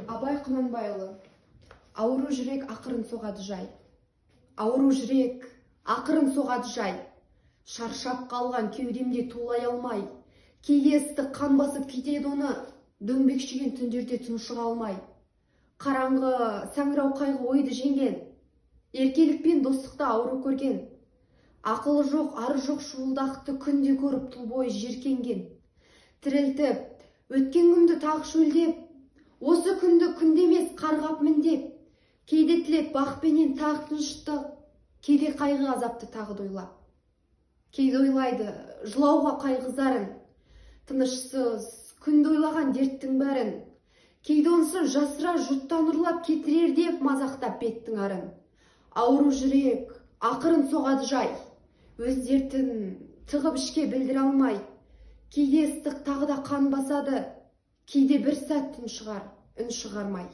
Абай Құнанбайұлы. Ауру жүрек ақырын соғады жай. Ауру жүрек ақырын соғады жай. Шаршап қалған кеудемде тулай алмай. Кейде ыстық қан басып кетеді оны, дөңбекшіген түндерде тұншыға алмай. Қараңғы, саңырау қайғы ойды жеңген, еркелік пен достықты ауру көрген. Ақылы жоқ, ары жоқ шуылдақты күнде көріп тұл бойы жеркенген. Тірілтіп, өткен күнді тағы шөлдеп, осы күнді күнде емес қарғап міндеп, кейде тілеп бақпенен тағы тыныштық, кейде қайғы азапты тағы дойлап. Кейде ойлайды жылауға қайғы зарын, тынышсыз күнді ойлаған дерттің бәрін. Кейде онысын жасыра жұрттан ұрлап кетірер деп мазақтап беттің арын. Ауру жүрек ақырын соғады жай, өз дертін тығып ішке білдіре алмай. Кейде ыстық тағы да қан басады, кейде бір сәт тұншығар, үн шығармай.